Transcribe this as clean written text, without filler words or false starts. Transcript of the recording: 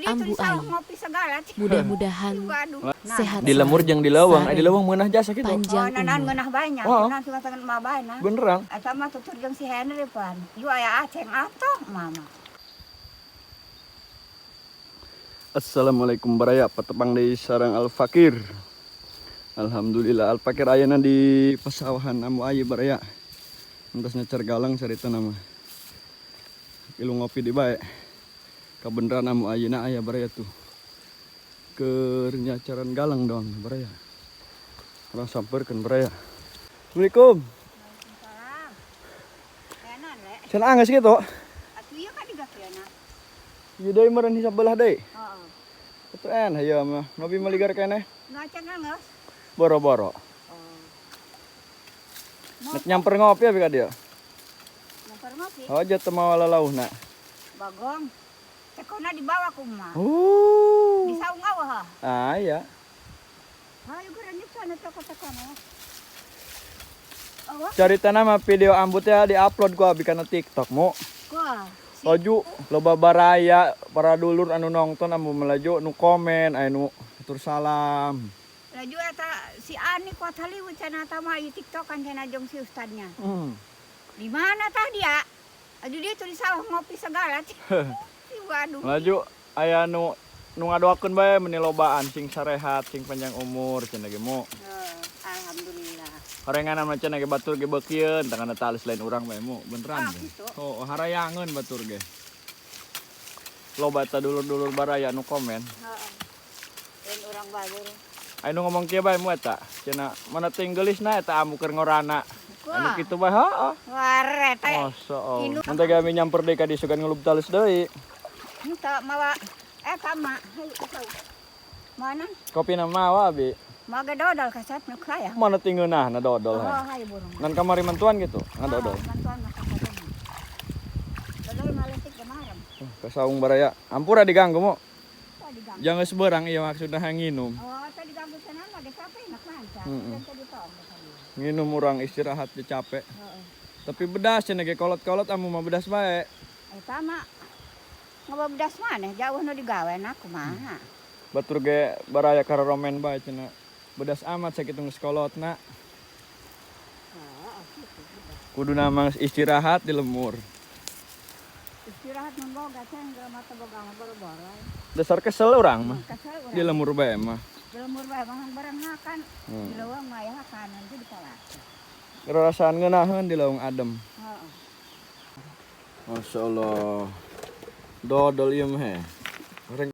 Ambu di sawah Ai. Ngopi segala. Mudah-mudahan Waduh. Nah. sehat Di lemur selalu, jeung di leuweung, sareng di leuweung meunah jasa kitu. Oh, panjang nanan umur. Ngeunah banyak. Oh. Nanan suka tangan mah banyak. Beneran. Eta mah tutur jeung si Henry pan. Ju aya aceng atuh mama. Assalamualaikum baraya, patepang di sarang Al Fakir. Alhamdulillah, Al Fakir ayana di pesawahan Ambu Ayi, baraya. Entos nyecer galang carita nama. Ilu ngopi di bae. Kabeneran Ambu Ayeuna aya, baraya, tuh. Keur nyacaran galang doang, baraya. Urang sampeurkeun, baraya. Assalamualaikum. Waalaikumsalam. Enak le. Cenah anggeus kitu. Atuh ieu kan digakeuna. Ieu deui meureun hisap belah deui. Heeh. Atuh en hayo mah. Ngopi maligar keneh. Ngaceng geus. Boro-boro. Oh. Nek nyamper ngopi abi ka dieu. Nyamper ngopi. Oh, aja teu mawa lalauhna. Bagong. Tekona dibawa ku emak. Oh. Di saung awah. Ah, iya. Hayu geura nyiptana teko-tekona. Oh, Carita nama video ambutnya di-upload ku abi kana TikTok mu. Kuah. Laju loba baraya para dulur anu nonton ambu melaju nu komen aya nu atur salam. Laju eta si Ani kuat haliwat cenah eta mah ieu TikTok kan cenah jeung si ustadnya. Di mana tah dia? Aduh, dia tuh di sawah ngopi segala. Waduh. Laju aya nu nu ngadoakeun bae meni lobaan sing sarehat, sing panjang umur cenah ge mu. Eh, alhamdulillah. Horengan mah cenah ge batur ge beukieun tangana talis lain urang bae mu, beneran. Ah, Ge. gitu. Oh, harayangeun batur ge. Loba eta dulur-dulur baraya nu komen. Heeh. Lain urang bae buru. Aya nu ngomong kieu bae mu eta. Cenah mana ting geulisna eta ambu keur ngorana. Anu Kuah. kitu bae heeh. Ware teh. Masya Allah. Inu- Nanti kami nyamper deh ka disugan ngelub talis deui. Henteu mawa eta mah. Hayu ka. Mana? Kopi na mawa abi. Maga dodol kasep nu kaya. Mana tinggeunah na dodol Oh, he. hayu burung. Ngan kamari mantuan gitu, ngadodol. Oh, mantuan masak dodol. Dodol maletik kemarin. Ke saung baraya. Ampura diganggu mu. Oh, diganggu. Jangan seberang iya maksudna nginum. Oh, tadi diganggu sana mah geus capek enak lancar. Mm-mm. Dan tadi tong tadi. Nginum urang istirahat ge capek. Heeh. Tapi bedas cenah ge kolot-kolot amu mah bedas bae. Eta mah ngabedas maneh jauh nu digawe na kumaha. Batur ge baraya kararomen bae cenah. Bedas amat sakitu geus kolotna. Heeh, kitu bedas. Kuduna mah istirahat di lemur. Istirahat mun boga teh geus mata boga mah boro-boro. Dasar kesel urang mah. Kesel urang. Di lemur bae mah. Di lemur bae mah barang hakan. Di leuweung mah aya hakan nanti dipalak. Rarasaan ngeunaheun di leuweung adem. Heeh. Masya Allah. Dodol ieu mah he. Goreng.